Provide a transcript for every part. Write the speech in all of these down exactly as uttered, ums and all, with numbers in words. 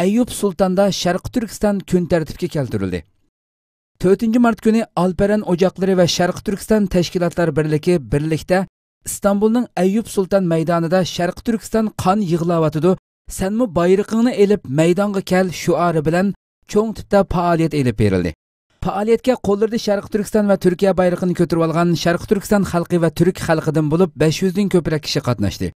ئەييۇپ سۇلتاندا شەرقىي تۈركىستان كۈن تەرتىپكە كەلتۈرۈلدى. تۆتىنچى مارت كۈنى ئالپەرەن ئوجاقلىرى ۋە شەرقىي تۈركىستان تەشكىلاتلار بىرلىكى بىرلىكتە ئىستانبۇلنىڭ ئەييۇپ سۇلتان مەيدانىدا «شەرقىي تۈركىستان قان يىغلاۋاتىدۇ، سەنمۇ بايرىقىڭنى ئېلىپ مەيدانغا كەل» شوئارى بىلەن چوڭ تىپتا پائالىيەت ئېلىپ بېرىلدى. پائالىيەتكە قوللىرىدا شەرقىي تۈركىستان ۋە تۈركىيە بايرىقىنى كۆتۈرۈۋالغان شەرقىي تۈركىستان خەلقى ۋە تۈرك خەلقىدىن بولۇپ بەش يۈزدىن كۆپرەك كىشى قاتناشتى.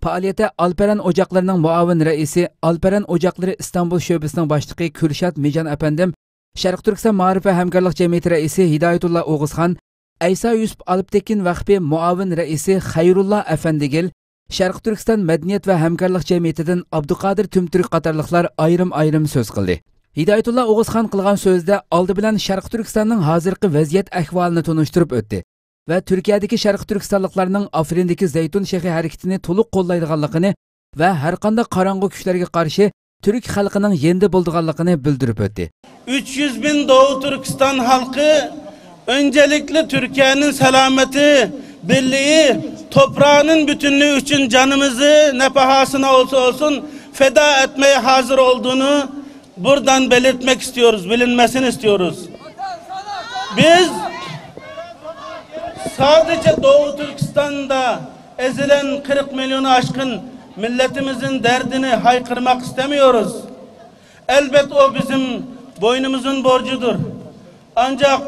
پائالىيەتتە ئالپەرەن ئوجاقلىرىنىڭ مۇئاۋىن رەئىسى، ئالپەرەن ئوجاقلىرى ئىستانبۇل شۆبىسىنىڭ باشلىقى كۈرشات مىجان ئەپەندىم، شەرقىي تۈركىستان مائارىپ ۋە ھەمكارلىق جەمئىيىتى رەئىسى ھىدايەتۇللا ئوغۇزخان، ئەيسا يۈسۈپ ئالپتېكىن ۋەقپى مۇئاۋىن رەئىسى خەيرۇللا ئەفەندىگىل، شەرقىي تۈركىستان مەدەنىيەت ۋە ھەمكارلىق جەمئىيىتىدىن ئابدۇقادىر تۈمتۈرك قاتارلىقلار ئايرىم-ئايرىم سۆز قىلدى. ھىدايەتۇللا ئوغۇزخان قىلغان سۆزىدە ئالدى بىلەن شەرقىي تۈركىستاننىڭ ھازىرقى ۋەزىيەت ئەھۋالىنى تونۇشتۇرۇپ ئۆتتى ۋە تۈركىيەدىكى شەرقىي تۈركىستانلىقلارنىڭ ئافرىندىكى زەيتۇن شېخى ھەرىكىتىنى تولۇق قوللايدىغانلىقىنى ۋە ھەرقانداق قاراڭغۇ كۈچلەرگە قارشى تۈرك خەلقىنىڭ يېنىدا بولىدىغانلىقىنى بىلدۈرۈپ ئۆتتى. Üç yüz bin Doğu Türkistan halkı öncelikle Türkiye'nin selameti, birliği, toprağının bütünlüğü için canımızı ne pahasına olsa olsun feda etmeye hazır olduğunu buradan belirtmek istiyoruz, bilinmesini istiyoruz. Biz sadece Doğu Türkistan'da ezilen kırk milyonu aşkın milletimizin derdini haykırmak istemiyoruz. Elbet o bizim boynumuzun borcudur. Ancak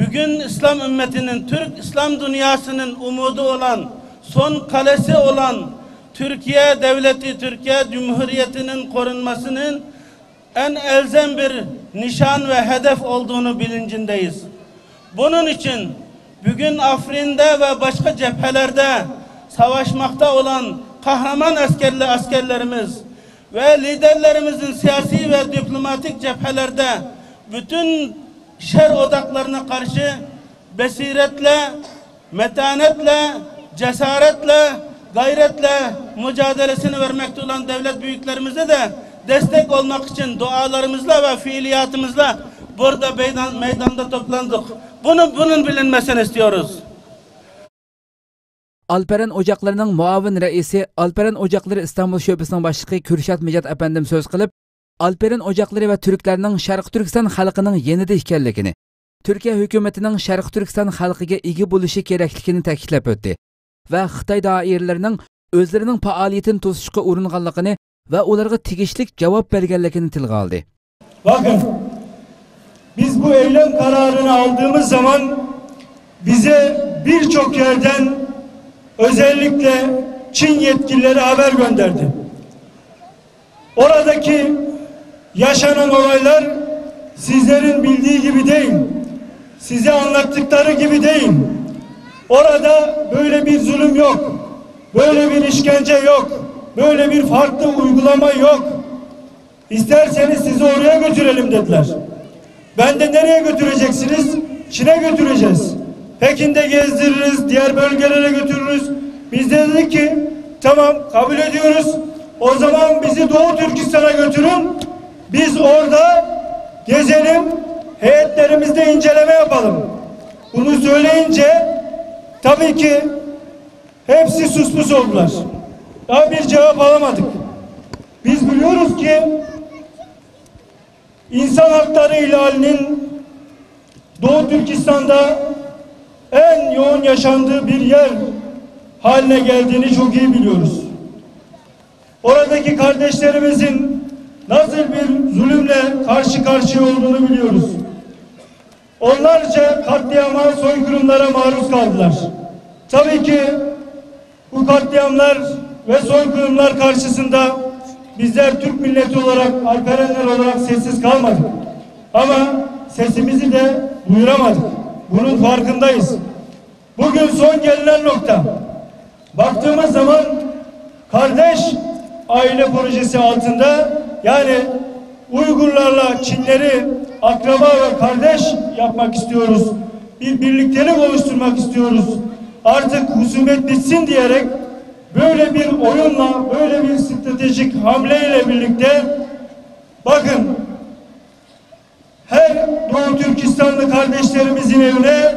bugün İslam ümmetinin, Türk İslam dünyasının umudu olan, son kalesi olan Türkiye Devleti, Türkiye Cumhuriyeti'nin korunmasının en elzem bir nişan ve hedef olduğunu bilincindeyiz. Bunun için bugün Afrin'de ve başka cephelerde savaşmakta olan kahraman askerli-, askerlerimiz ve liderlerimizin siyasi ve diplomatik cephelerde bütün şer odaklarına karşı besiretle, metanetle, cesaretle, gayretle mücadelesini vermekte olan devlet büyüklerimize de destek olmak için dualarımızla ve fiiliyatımızla burada meydan, meydanda toplandık. Bunu, bunun bilinmesini istiyoruz. ئالپەرەن ئوجاقلىرىنىڭ مۇئاۋىن رەئىسى، ئالپەرەن ئوجاقلىرى ئىستانبۇل شۆبىسىنىڭ باشلىقى كۈرشات مىجات ئەپەندىم سۆز قىلىپ، ئالپەرەن ئوجاقلىرى ۋە تۈركلەرنىڭ شەرقىي تۈركىستان خەلقىنىڭ يېنىدا ئىكەنلىكىنى، تۈركىيە ھۆكۈمىتىنىڭ شەرقىي تۈركىستان خەلقىگە ئىگە بولۇشى كېرەكلىكىنى تەكىتلەپ ئۆتتى ۋە خىتاي دائىرىلىرىنىڭ ئۆزلىرىنىڭ پائالىيىتىنى توسۇشقا ئۇرۇنغانلىقىنى ۋە ئۇلارغا تېگىشلىك جاۋاب بەرگەنلىكىنى تىلغا ئالدى. Bakın, biz bu eylem kararını aldığımız zaman bize birçok yerden, özellikle Çin yetkilileri haber gönderdi. Oradaki yaşanan olaylar sizlerin bildiği gibi değil, size anlattıkları gibi değil. Orada böyle bir zulüm yok, böyle bir işkence yok, böyle bir farklı uygulama yok. İsterseniz sizi oraya götürelim dediler. Ben de nereye götüreceksiniz? Çin'e götüreceğiz. Pekin'de gezdiririz, diğer bölgelere götürürüz. Biz de dedik ki tamam, kabul ediyoruz. O zaman bizi Doğu Türkistan'a götürün. Biz orada gezelim, heyetlerimizde inceleme yapalım. Bunu söyleyince tabii ki hepsi suspus oldular. Daha bir cevap alamadık. Biz biliyoruz ki insan hakları ihlalinin Doğu Türkistan'da en yoğun yaşandığı bir yer haline geldiğini çok iyi biliyoruz. Oradaki kardeşlerimizin nasıl bir zulümle karşı karşıya olduğunu biliyoruz. Onlarca katliama, soykırımlara maruz kaldılar. Tabii ki bu katliamlar ve soykırımlar karşısında bizler Türk milleti olarak, Alperenler olarak sessiz kalmadık. Ama sesimizi de duyuramadık. Bunun farkındayız. Bugün son gelinen nokta. Baktığımız zaman kardeş aile projesi altında, yani Uygurlarla Çinleri akraba ve kardeş yapmak istiyoruz. Bir birliktelik oluşturmak istiyoruz. Artık husumet bitsin diyerek böyle bir oyunla, böyle bir stratejik hamleyle birlikte bakın, her Doğu Türkistanlı kardeşlerimizin evine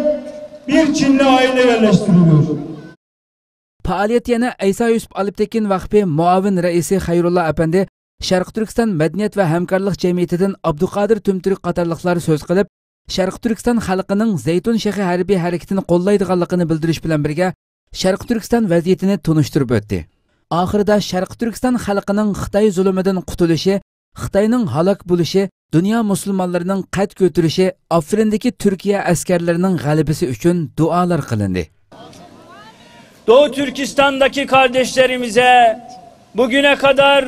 bir Çinli aile yerleştiriliyor. پائالىيەتتە يەنە ئەيسا يۈسۈپ ئالپتېكىن ۋەقپى مۇئاۋىن رەئىسى خەيرۇللا ئەپەندى شەرقىي تۈركىستان مەدەنىيەت ۋە ھەمكارلىق جەمئىيىتىدىن ئابدۇقادىر تۈمتۈرك قاتارلىقلار سۆز قىلىپ، شەرقىي تۈركىستان خەلقىنىڭ زەيتۇن شېخى ھەربىي ھەرىكىتىنى قوللايدىغانلىقىنى بىلدۈرۈش بىلەن بىرگە، شەرقىي تۈركىستان ۋەزىيىتىنى تونۇشتۇرۇپ ئۆتتى. ئاخىرىدا شەرقىي تۈركىستان خەلقىنىڭ خىتاي زۇلۇمىدىن قۇتۇلۇشى، خىتاينىڭ ھالاك بولۇشى، دۇنيا مۇسۇلمانلىرىنىڭ قەد كۆتۈرۈشى، ئافرىندىكى تۈركىيە ئەسكەرلىرىنىڭ غەلىبىسى ئۈچۈن دۇئالار قىلىندى. Doğu Türkistan'daki kardeşlerimize bugüne kadar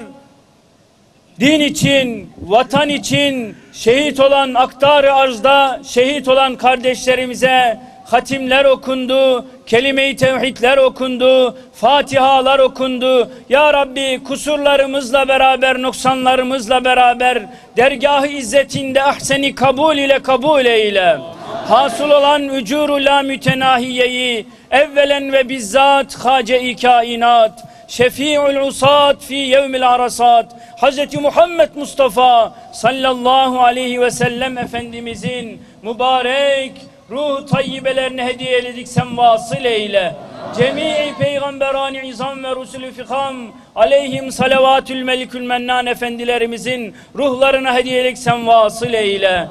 din için, vatan için şehit olan, Aktar-ı Arz'da şehit olan kardeşlerimize hatimler okundu, kelime-i tevhidler okundu, fatihalar okundu. Ya Rabbi, kusurlarımızla beraber, noksanlarımızla beraber dergah-ı izzetinde ahseni kabul ile kabul eyle. Hasıl olan ücuru la mütenahiyeyi evvelen ve bizzat Hace-i Kainat, Şefi'ul Usat fi yevmil arasat, Hazreti Muhammed Mustafa sallallahu aleyhi ve sellem Efendimizin mübarek ruh-u tayyibelerine hediye eyledik, sen vasıl eyle. Cemii peygamberan-ı izam ve rusul-ü fikam aleyhim salavatül melikül mennan efendilerimizin ruhlarına hediye eyledik, sen vasıl eyle.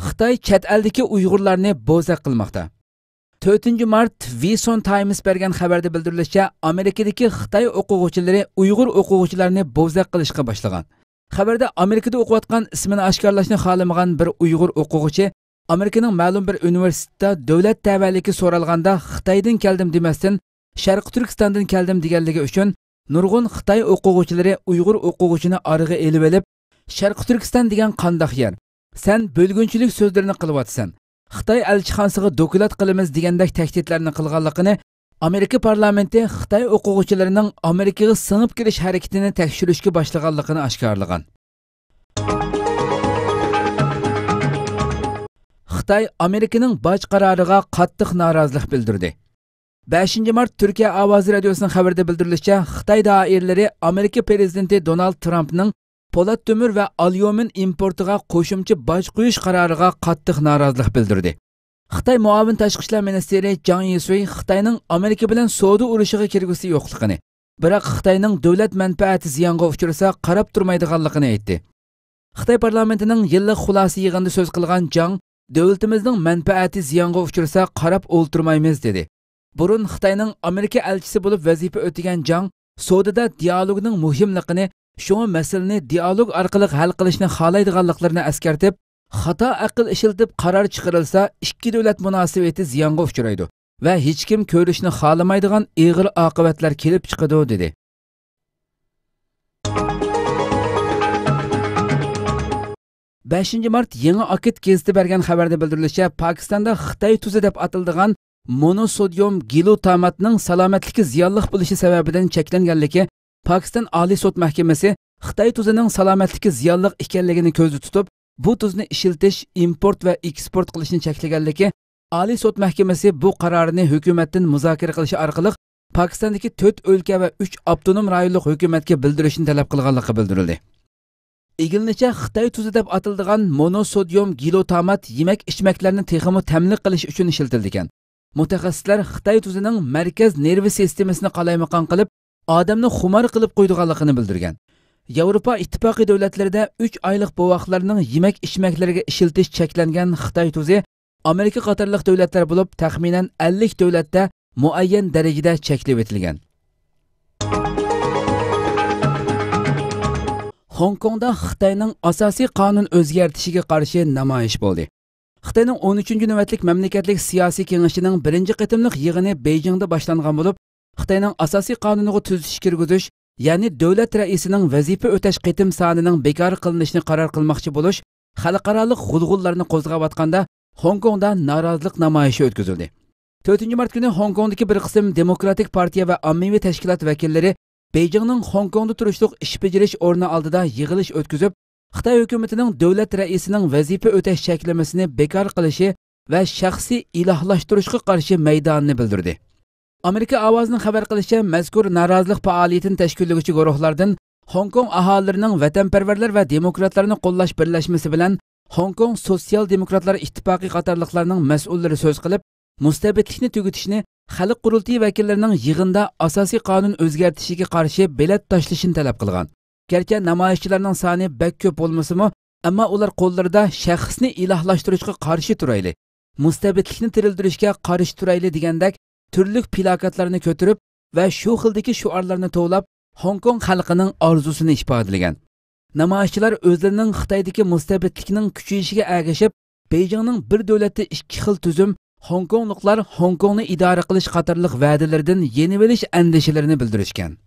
خىتاي چەت ئەلدىكى ئۇيغۇرلارنى بوزەك قىلماقتا. تۆتىنچى مارت ۋىسون تايمس بەرگەن خەۋەردە بىلدۈرۈلۈشىچە، ئامېرىكىدىكى خىتاي ئوقۇغۇچىلىرى ئۇيغۇر ئوقۇغۇچىلارنى بوزەك قىلىشقا باشلىغان. خەۋەردە ئامېرىكىدا ئوقۇۋاتقان ئىسمىنى ئاشكارىلاشنى خالىمىغان بىر ئۇيغۇر ئوقۇغۇچى ئامېرىكىنىڭ مەلۇم بىر ئۇنىۋېرسىتېتتا دۆلەت تەۋەلىكى سورالغاندا خىتايدىن كەلدىم دېمەستىن، شەرقىي تۈركىستاندىن كەلدىم دېگەنلىكى ئۈچۈن نۇرغۇن خىتاي ئوقۇغۇچىلىرى ئۇيغۇر ئوقۇغۇچىنى ئارىغا ئېلىۋېلىپ، شەرقىي تۈركىستان دېگەن قانداق يەر؟ سەن بۆلگۈنچىلىك سۆزلىرىنى قىلىۋاتىسەن. خىتاي ئەلچىخانىسىغا دوكلات قىلىمىز دېگەندەك تەھدىتلەرنى قىلغانلىقىنى ئامېرىكا پارلامېنتى خىتاي ئوقۇغۇچىلىرىنىڭ ئامېرىكىغا سىڭىپ كىرىش ھەرىكىتىنى تەكشۈرۈشكە باشلىغانلىقىنى ئاشكارىلىغان. خىتاي ئامېرىكىنىڭ باج قارارىغا قاتتىق نارازىلىق بىلدۈردى. بەشىنچى مارت تۈركىيە ئاۋازى رادىيوسىنىڭ خەۋىرىدە بىلدۈرۈلۈشىچە، خىتاي دائىرىلىرى ئامېرىكا پىرېزىدېنتى دونالد ترامپنىڭ پولات تۆمۈر ۋە ئاليۇمىن ئىمپورتىغا قوشۇمچە باج قويۇش قارارىغا قاتتىق نارازىلىق بىلدۈردى. خىتاي مۇئاۋىن تاشقى ئىشلار مىنىستىرى جاڭ يىسۇي خىتاينىڭ ئامېرىكا بىلەن سودا ئۇرۇشىغا كىرگۈسى يوقلۇقىنى، بىراق خىتاينىڭ دۆلەت مەنپەئەتى زىيانغا ئۇچرىسا قاراپ تۇرمايدىغانلىقىنى ئېيتتى. خىتاي پارلامېنتىنىڭ يىللىق خۇلاسە يىغىنىدا سۆز قىلغان جاڭ، دۆلىتىمىزنىڭ مەنپەئەتى زىيانغا ئۇچرىسا قاراپ ئولتۇرمايمىز، دېدى. بۇرۇن خىتاينىڭ ئامېرىكا ئەلچىسى بولۇپ ۋەزىپە ئۆتىگەن جاڭ سودىدا دىئالوگنىڭ مۇھىملىقىنى، شۇڭا مەسىلىنى دىئالوگ ئارقىلىق ھەل قىلىشنى خالايدىغانلىقلىرىنى ئەسكەرتىپ، خاتا ئەقىل ئىشلىتىپ قارار چىقىرىلسا، ئىككى دۆلەت مۇناسىۋىتى زىيانغا ئۇچرايدۇ ۋە ھېچكىم كۆرۈشنى خالىمايدىغان ئېغىر ئاقىۋەتلەر كېلىپ چىقىدۇ، دېدى. بەشىنچى مارت يېڭى ئاكىت گېزىتى بەرگەن خەۋەردە بىلدۈرۈلۈشىچە، پاكىستاندا خىتاي تۇزى دەپ ئاتىلىدىغان مونوسودىيوم گلۇتاماتنىڭ سالامەتلىككە زىيانلىق بولۇشى سەۋەبىدىن چەكلەنگەنلىكى، پاكىستان ئالىي سوت مەھكىمىسى خىتاي تۇزىنىڭ سالامەتلىككە زىيانلىق ئىكەنلىكىنى كۆزدە تۇتۇپ، بۇ تۇزنى ئىشلىتىش، ئىمپورت ۋە ئېكسپورت قىلىشنى چەكلىگەنلىكى، ئالىي سوت مەھكىمىسى بۇ قارارنى ھۆكۈمەتتىن مۇزاكىرە قىلىش ئارقىلىق پاكىستاندىكى تۆت ئۆلكە ۋە ئۈچ ئاپتونوم رايونلۇق ھۆكۈمەتكە بىلدۈرۈشنى تەلەپ قىلغانلىقى بىلدۈرۈلدى. ئىگىلىنىشىچە، خىتاي تۇزى دەپ ئاتىلىدىغان مونوسودىيوم گلۇتامات يېمەك-ئىچمەكلەرنى تېخىمۇ تەملىك قىلىش ئۈچۈن ئىشلىتىلىدىكەن. مۇتەخەسسىسلەر خىتاي تۇزىنىڭ مەركەز نېرۋا سىستېمىسىنى قالايمىقان قىلىپ، ئادەمنى خۇمار قىلىپ قويىدىغانلىقىنى بىلدۈرگەن. ياۋروپا ئىتتىپاقى دۆلەتلىرىدە ئۈچ ئايلىق بوۋاقلارنىڭ يېمەك-ئىچمەكلىرىگە ئىشلىتىش چەكلەنگەن خىتاي تۇزى ئامېرىكا قاتارلىق دۆلەتلەر بولۇپ، تەخمىنەن ئەللىك دۆلەتتە مۇئەييەن دەرىجىدە چەكلىۋېتىلگەن. خوڭكوڭدا خىتاينىڭ ئاساسىي قانۇن ئۆزگەرتىشىگە قارشى نامايىش بولدى. خىتاينىڭ ئون ئۈچىنچى نۆۋەتلىك مەملىكەتلىك سىياسىي كېڭىشىنىڭ بىرىنچى قېتىملىق يىغىنى بېيجىڭدا باشلانغان بولۇپ، خىتاينىڭ ئاساسىي قانۇنىغا تۈزىتىش كىرگۈزۈش، يەنى دۆلەت رەئىسىنىڭ ۋەزىپە ئۆتەش قېتىم سانىنىڭ بىكار قىلىنىشىنى قارار قىلماقچى بولۇش خەلقئارالىق غۇلغۇنلارنى قوزغاۋاتقاندا، خوڭكوڭدا نارازىلىق نامايىشى ئۆتكۈزۈلدى. تۆتىنچى مارت كۈنى خوڭكوڭدىكى بىر قىسىم دېموكراتىك پارتىيە ۋە ئاممىۋى تەشكىلات ۋەكىللىرى بېيجىڭنىڭ خوڭكوڭدا تۇرۇشلۇق ئىش بېجىرىش ئورنى ئالدىدا يىغىلىش ئۆتكۈزۈپ، خىتاي ھۆكۈمىتىنىڭ دۆلەت رەئىسىنىڭ ۋەزىپە ئۆتەش چەكلىمىسىنى بىكار قىلىشى ۋە شەخسىي ئىلاھلاشتۇرۇشقا قارشى مەيدانىنى بىلدۈردى. ئامېرىكا ئاۋازىنىڭ خەۋەر قىلىشىچە، مەزكۇر نارازىلىق پائالىيىتىنى تەشكىللىگۈچى گۇرۇھلاردىن خوڭكوڭ ئاھالىلىرىنىڭ ۋەتەنپەرۋەرلەر ۋە دېموكراتلارنى قوللاش بىرلەشمىسى بىلەن خوڭكوڭ سوتسىيال دېموكراتلار ئىتتىپاقى قاتارلىقلارنىڭ مەسئۇللىرى سۆز قىلىپ، مۇستەبىتلىكنى تۈگىتىشنى خەلق قۇرۇلتىيى ۋەكىللىرىنىڭ يىغىندا ئاساسىي قانۇن ئۆزگەرتىشىگە قارشى بېلەت تاشلىشىنى تەلەپ قىلغان. گەرچە نامايىشچىلارنىڭ سانى بەك كۆپ بولمىسىمۇ، ئەمما ئۇلار قوللىرىدا شەخسنى ئىلاھلاشتۇرۇشقا قارشى تۇرايلى، مۇستەبىتلىكنى تىرىلدۈرۈشكە قارشى تۇرايلى دېگەندەك تۈرلۈك پىلاكاتلارنى كۆتۈرۈپ ۋە شۇ خىلدىكى شوئارلارنى توۋلاپ، خوڭكوڭ خەلقىنىڭ ئارزۇسىنى ئىپادىلىگەن. نامايىشچىلار ئۆزلىرىنىڭ خىتايدىكى مۇستەبىتلىكنىڭ كۈچىيىشىگە ئەگىشىپ، بېيجىڭنىڭ بىر دۆلەتتە ئىككى خىل تۈزۈم، خوڭكوڭلۇقلار خوڭكوڭنى ئىدارە قىلىش قاتارلىق ۋەدىلىرىدىن يېنىۋېلىش ئەندىشىلىرىنى بىلدۈرۈشكەن.